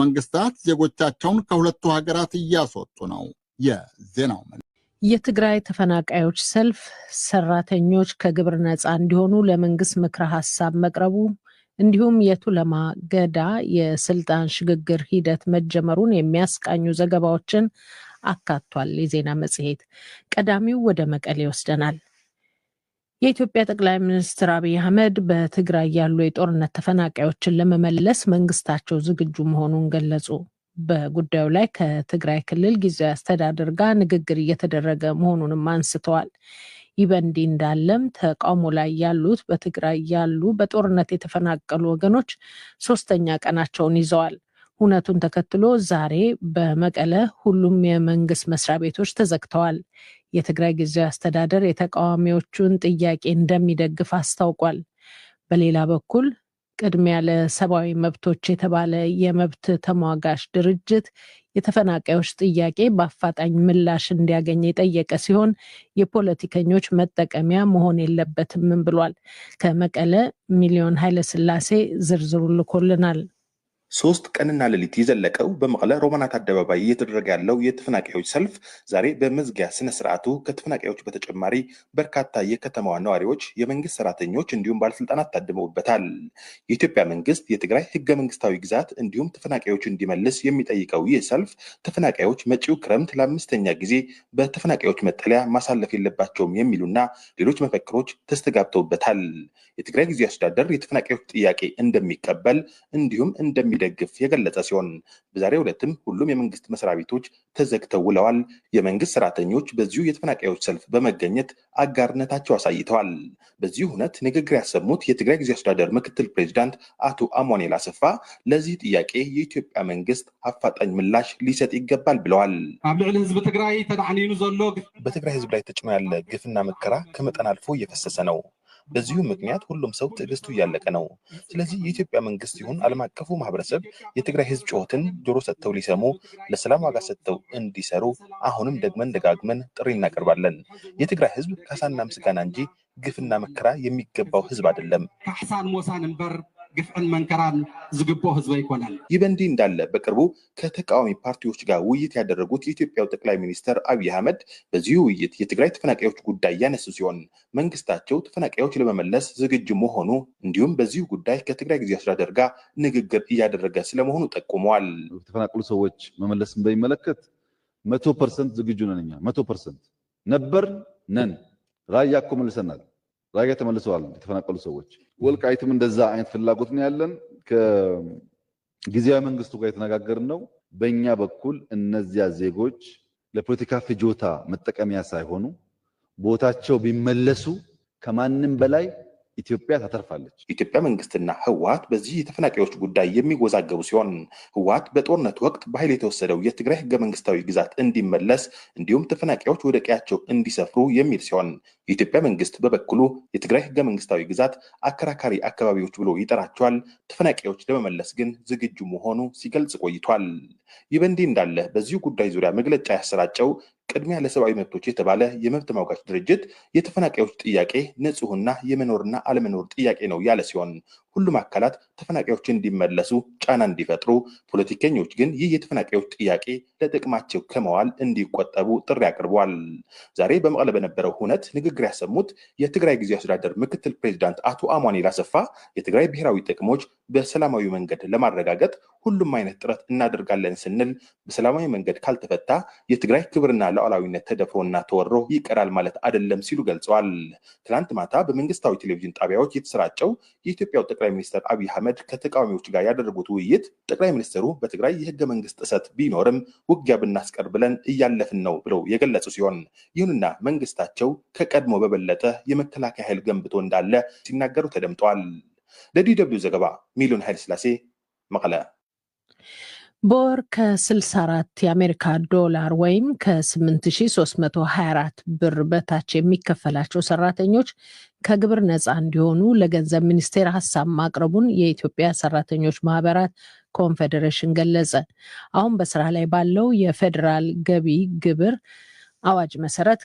መንግስታት ዜጎቻቸውን ከሁለቱ ሀገራት እያስወጡ ነው። የዜናው የትግራይ ተፈናቃዮች ሰልፍ፣ ሰራተኞች ከግብር ነፃ እንዲሆኑ ለመንግስት ምክረ ሀሳብ መቅረቡ እንዲሁም የቱለማ ገዳ የስልጣን ሽግግር ሂደት መጀመሩን የሚያስቃኙ ዘገባዎችን አካቷል። የዜና መጽሔት ቀዳሚው ወደ መቀሌ ይወስደናል። የኢትዮጵያ ጠቅላይ ሚኒስትር አብይ አህመድ በትግራይ ያሉ የጦርነት ተፈናቃዮችን ለመመለስ መንግስታቸው ዝግጁ መሆኑን ገለጹ። በጉዳዩ ላይ ከትግራይ ክልል ጊዜያዊ አስተዳደር ጋር ንግግር እየተደረገ መሆኑንም አንስተዋል። ይህ በእንዲህ እንዳለም ተቃውሞ ላይ ያሉት በትግራይ ያሉ በጦርነት የተፈናቀሉ ወገኖች ሶስተኛ ቀናቸውን ይዘዋል። ሁነቱን ተከትሎ ዛሬ በመቀለ ሁሉም የመንግስት መስሪያ ቤቶች ተዘግተዋል። የትግራይ ጊዜያዊ አስተዳደር የተቃዋሚዎቹን ጥያቄ እንደሚደግፍ አስታውቋል። በሌላ በኩል ቅድሚያ ለሰብአዊ መብቶች የተባለ የመብት ተሟጋች ድርጅት የተፈናቃዮች ጥያቄ በአፋጣኝ ምላሽ እንዲያገኝ የጠየቀ ሲሆን የፖለቲከኞች መጠቀሚያ መሆን የለበትም ብሏል። ከመቀለ ሚሊዮን ኃይለስላሴ ዝርዝሩ ልኮልናል። 3 ቀንና ሌሊት የዘለቀው በመቀለ ሮማናት አደባባይ እየተደረገ ያለው የተፈናቃዮች ሰልፍ ዛሬ በመዝጊያ ስነ ስርዓቱ ከተፈናቃዮች በተጨማሪ በርካታ የከተማዋ ነዋሪዎች፣ የመንግስት ሰራተኞች እንዲሁም ባለስልጣናት ታድመውበታል። የኢትዮጵያ መንግስት የትግራይ ህገ መንግስታዊ ግዛት እንዲሁም ተፈናቃዮች እንዲመልስ የሚጠይቀው ይህ ሰልፍ ተፈናቃዮች መጪው ክረምት ለአምስተኛ ጊዜ በተፈናቃዮች መጠለያ ማሳለፍ የለባቸውም የሚሉና ሌሎች መፈክሮች ተስተጋብተውበታል። የትግራይ ጊዜያዊ አስተዳደር የተፈናቃዮች ጥያቄ እንደሚቀበል እንዲሁም እንደሚደግፍ የገለጸ ሲሆን በዛሬው ዕለትም ሁሉም የመንግስት መስሪያ ቤቶች ተዘግተው ውለዋል። የመንግስት ሰራተኞች በዚሁ የተፈናቃዮች ሰልፍ በመገኘት አጋርነታቸው አሳይተዋል። በዚሁ ሁነት ንግግር ያሰሙት የትግራይ ጊዜያዊ አስተዳደር ምክትል ፕሬዚዳንት አቶ አማኑኤል አሰፋ ለዚህ ጥያቄ የኢትዮጵያ መንግስት አፋጣኝ ምላሽ ሊሰጥ ይገባል ብለዋል። ኣብ ልዕሊ ህዝቢ ትግራይ ተዳዕኒኑ ዘሎ በትግራይ ህዝብ ላይ ተጭኖ ያለ ግፍና መከራ ከመጠን አልፎ እየፈሰሰ ነው። በዚሁ ምክንያት ሁሉም ሰው ትዕግስቱ እያለቀ ነው። ስለዚህ የኢትዮጵያ መንግስት ይሁን ዓለም አቀፉ ማህበረሰብ የትግራይ ህዝብ ጩኸትን ጆሮ ሰጥተው ሊሰሙ፣ ለሰላም ዋጋ ሰጥተው እንዲሰሩ አሁንም ደግመን ደጋግመን ጥሪ እናቀርባለን። የትግራይ ህዝብ ካሳና ምስጋና እንጂ ግፍና መከራ የሚገባው ህዝብ አይደለም። ካሕሳን ሞሳን እምበር ግፍዕን መንከራን ዝግብኦ ህዝብ ኣይኮነን። ይህ በእንዲህ እንዳለ በቅርቡ ከተቃዋሚ ፓርቲዎች ጋር ውይይት ያደረጉት የኢትዮጵያው ጠቅላይ ሚኒስትር አብይ አህመድ በዚሁ ውይይት የትግራይ ተፈናቃዮች ጉዳይ ያነሱ ሲሆን መንግስታቸው ተፈናቃዮች ለመመለስ ዝግጁ መሆኑ እንዲሁም በዚሁ ጉዳይ ከትግራይ ጊዜያዊ አስተዳደር ጋር ንግግር እያደረገ ስለመሆኑ ጠቁመዋል። የተፈናቀሉ ሰዎች መመለስን በሚመለከት 100% ዝግጁ ነን። እኛ 100% ነበር ነን። ራያ እኮ መልሰናል። ራያ ተመልሰዋል የተፈናቀሉ ሰዎች። ወልቃይትም እንደዛ አይነት ፍላጎት ነው ያለን። ከጊዜያዊ መንግስቱ ጋር የተነጋገርን ነው። በእኛ በኩል እነዚያ ዜጎች ለፖለቲካ ፍጆታ መጠቀሚያ ሳይሆኑ ቦታቸው ቢመለሱ ከማንም በላይ ኢትዮጵያ ታተርፋለች። የኢትዮጵያ መንግስትና ህወሓት በዚህ የተፈናቃዮች ጉዳይ የሚወዛገቡ ሲሆን ህወሓት በጦርነት ወቅት በኃይል የተወሰደው የትግራይ ህገ መንግስታዊ ግዛት እንዲመለስ እንዲሁም ተፈናቃዮች ወደ ቀያቸው እንዲሰፍሩ የሚል ሲሆን የኢትዮጵያ መንግስት በበኩሉ የትግራይ ህገ መንግስታዊ ግዛት አከራካሪ አካባቢዎች ብሎ ይጠራቸዋል። ተፈናቃዮች ለመመለስ ግን ዝግጁ መሆኑ ሲገልጽ ቆይቷል። ይህ በእንዲህ እንዳለ በዚሁ ጉዳይ ዙሪያ መግለጫ ያሰራጨው ቅድሚያ ለሰብአዊ መብቶች የተባለ የመብት ተሟጋች ድርጅት የተፈናቃዮች ጥያቄ ንጹህና የመኖርና አለመኖር ጥያቄ ነው ያለ ሲሆን ሁሉም አካላት ተፈናቃዮች እንዲመለሱ ጫና እንዲፈጥሩ፣ ፖለቲከኞች ግን ይህ የተፈናቃዮች ጥያቄ ለጥቅማቸው ከመዋል እንዲቆጠቡ ጥሪ አቅርቧል። ዛሬ በመቀለ በነበረው ሁነት ንግግር ያሰሙት የትግራይ ጊዜያዊ አስተዳደር ምክትል ፕሬዚዳንት አቶ አማኑኤል አሰፋ የትግራይ ብሔራዊ ጥቅሞች በሰላማዊ መንገድ ለማረጋገጥ ሁሉም አይነት ጥረት እናደርጋለን ስንል በሰላማዊ መንገድ ካልተፈታ የትግራይ ክብርና ሉዓላዊነት ተደፍሮና ተወሮ ይቀራል ማለት አይደለም ሲሉ ገልጸዋል። ትናንት ማታ በመንግስታዊ ቴሌቪዥን ጣቢያዎች የተሰራጨው የኢትዮጵያው ጠቅላይ ሚኒስትር አብይ አህመድ ከተቃዋሚዎች ጋር ያደረጉት ውይይት ጠቅላይ ሚኒስትሩ በትግራይ የህገ መንግስት ጥሰት ቢኖርም ውጊያ ብናስቀር ብለን እያለፍን ነው ብለው የገለጹ ሲሆን ይሁንና መንግስታቸው ከቀድሞ በበለጠ የመከላከያ ኃይል ገንብቶ እንዳለ ሲናገሩ ተደምጠዋል። ለDW ዘገባ ሚሊዮን ኃይለስላሴ መቀለ። በወር ከ64 የአሜሪካ ዶላር ወይም ከ8324 ብር በታች የሚከፈላቸው ሰራተኞች ከግብር ነፃ እንዲሆኑ ለገንዘብ ሚኒስቴር ሀሳብ ማቅረቡን የኢትዮጵያ ሰራተኞች ማህበራት ኮንፌዴሬሽን ገለጸ። አሁን በስራ ላይ ባለው የፌዴራል ገቢ ግብር አዋጅ መሰረት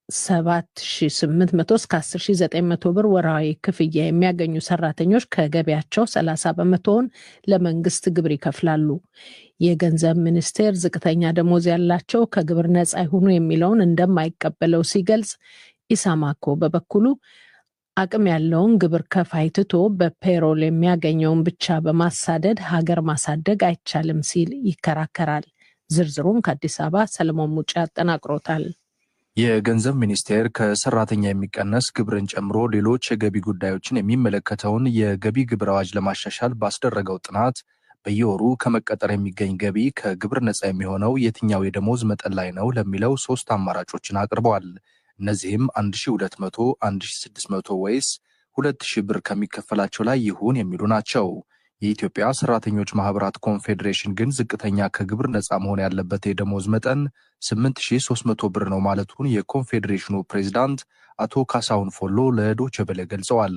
ከ7,800 እስከ 10,900 ብር ወርሃዊ ክፍያ የሚያገኙ ሰራተኞች ከገቢያቸው 30 በመቶውን ለመንግስት ግብር ይከፍላሉ። የገንዘብ ሚኒስቴር ዝቅተኛ ደሞዝ ያላቸው ከግብር ነፃ ይሁኑ የሚለውን እንደማይቀበለው ሲገልጽ፣ ኢሳማኮ በበኩሉ አቅም ያለውን ግብር ከፋይ ትቶ በ payroll የሚያገኘውን ብቻ በማሳደድ ሀገር ማሳደግ አይቻልም ሲል ይከራከራል። ዝርዝሩን ከአዲስ አበባ ሰለሞን ሙጬ አጠናቅሮታል። የገንዘብ ሚኒስቴር ከሰራተኛ የሚቀነስ ግብርን ጨምሮ ሌሎች የገቢ ጉዳዮችን የሚመለከተውን የገቢ ግብር አዋጅ ለማሻሻል ባስደረገው ጥናት በየወሩ ከመቀጠር የሚገኝ ገቢ ከግብር ነፃ የሚሆነው የትኛው የደሞዝ መጠን ላይ ነው ለሚለው ሶስት አማራጮችን አቅርበዋል። እነዚህም 1200፣ 1600 ወይስ 2000 ብር ከሚከፈላቸው ላይ ይሁን የሚሉ ናቸው። የኢትዮጵያ ሰራተኞች ማህበራት ኮንፌዴሬሽን ግን ዝቅተኛ ከግብር ነፃ መሆን ያለበት የደሞዝ መጠን 8300 ብር ነው ማለቱን የኮንፌዴሬሽኑ ፕሬዚዳንት አቶ ካሳሁን ፎሎ ለዶይቼ ቬለ ገልጸዋል።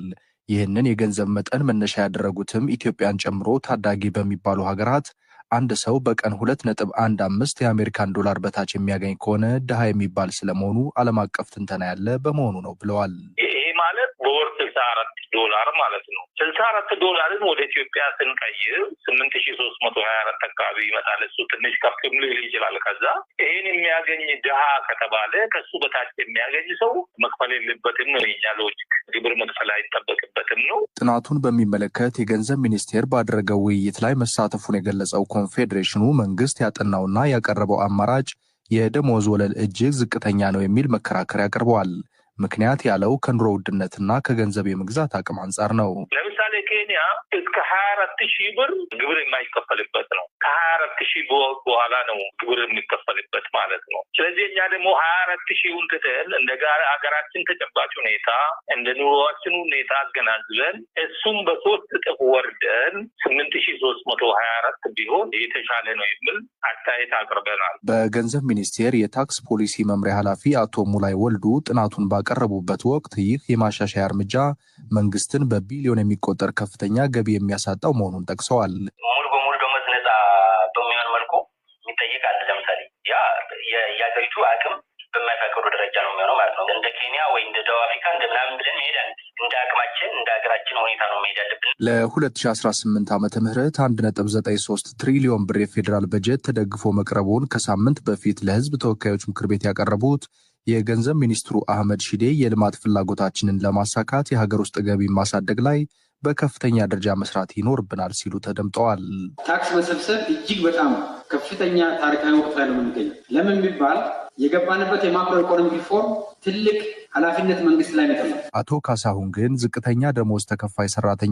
ይህንን የገንዘብ መጠን መነሻ ያደረጉትም ኢትዮጵያን ጨምሮ ታዳጊ በሚባሉ ሀገራት አንድ ሰው በቀን 2.15 የአሜሪካን ዶላር በታች የሚያገኝ ከሆነ ድሃ የሚባል ስለመሆኑ ዓለም አቀፍ ትንተና ያለ በመሆኑ ነው ብለዋል። ይሄ ማለት በወር $64 ማለት ነው። $64ን ወደ ኢትዮጵያ ስንቀይር 8,324 አካባቢ ይመጣል። እሱ ትንሽ ከፍም ሊል ይችላል። ከዛ ይህን የሚያገኝ ድሃ ከተባለ ከሱ በታች የሚያገኝ ሰው መክፈል የለበትም ነው የኛ logic። ግብር መክፈል አይጠበቅበትም ነው። ጥናቱን በሚመለከት የገንዘብ ሚኒስቴር ባደረገው ውይይት ላይ መሳተፉን የገለጸው ኮንፌዴሬሽኑ መንግስት ያጠናውና ያቀረበው አማራጭ የደሞዝ ወለል እጅግ ዝቅተኛ ነው የሚል መከራከሪያ አቅርበዋል። ምክንያት ያለው ከኑሮ ውድነትና ከገንዘብ የመግዛት አቅም አንጻር ነው። ለምሳሌ ኬንያ እስከ 24,000 ብር ግብር የማይከፈልበት ነው። ከ24,000 በኋላ ነው ግብር የሚከፈልበት ማለት ነው። ስለዚህ እኛ ደግሞ 24,000ውን ትተን እንደ ሀገራችን ተጨባጭ ሁኔታ እንደ ኑሮዋችን ሁኔታ አገናዝበን እሱም በ3 እጥፍ ወርደን 8,324 ቢሆን የተሻለ ነው የሚል አስተያየት አቅርበናል። በገንዘብ ሚኒስቴር የታክስ ፖሊሲ መምሪያ ኃላፊ አቶ ሙላይ ወልዱ ጥናቱን ባቀረቡበት ወቅት ይህ የማሻሻያ እርምጃ መንግስትን በቢሊዮን የሚቆጠር ከፍተኛ ገቢ የሚያሳጣው መሆኑን ጠቅሰዋል። ሙሉ በሙሉ ደሞዝ ነፃ በሚሆን መልኩ የሚጠይቅ አለ። ለምሳሌ ያ የሀገሪቱ አቅም በማይፈቅዱ ደረጃ ነው የሚሆነው ማለት ነው። እንደ ኬንያ ወይ እንደ ደቡብ አፍሪካ እንደ ምናምን ብለን መሄድ እንደ አቅማችን እንደ ሀገራችን ሁኔታ ነው መሄድ ያለብን። ለ2018 ዓመተ ምህረት 1.93 ትሪሊዮን ብር የፌዴራል በጀት ተደግፎ መቅረቡን ከሳምንት በፊት ለህዝብ ተወካዮች ምክር ቤት ያቀረቡት የገንዘብ ሚኒስትሩ አህመድ ሺዴ የልማት ፍላጎታችንን ለማሳካት የሀገር ውስጥ ገቢ ማሳደግ ላይ በከፍተኛ ደረጃ መስራት ይኖርብናል ሲሉ ተደምጠዋል። ታክስ መሰብሰብ እጅግ በጣም ከፍተኛ ታሪካዊ ወቅት ላይ ነው የምንገኘው። ለምን ቢባል የገባንበት የማክሮ ኢኮኖሚ ሪፎርም ትልቅ ኃላፊነት መንግስት ላይ ነው። አቶ ካሳሁን ግን ዝቅተኛ ደሞዝ ተከፋይ ሰራተኛ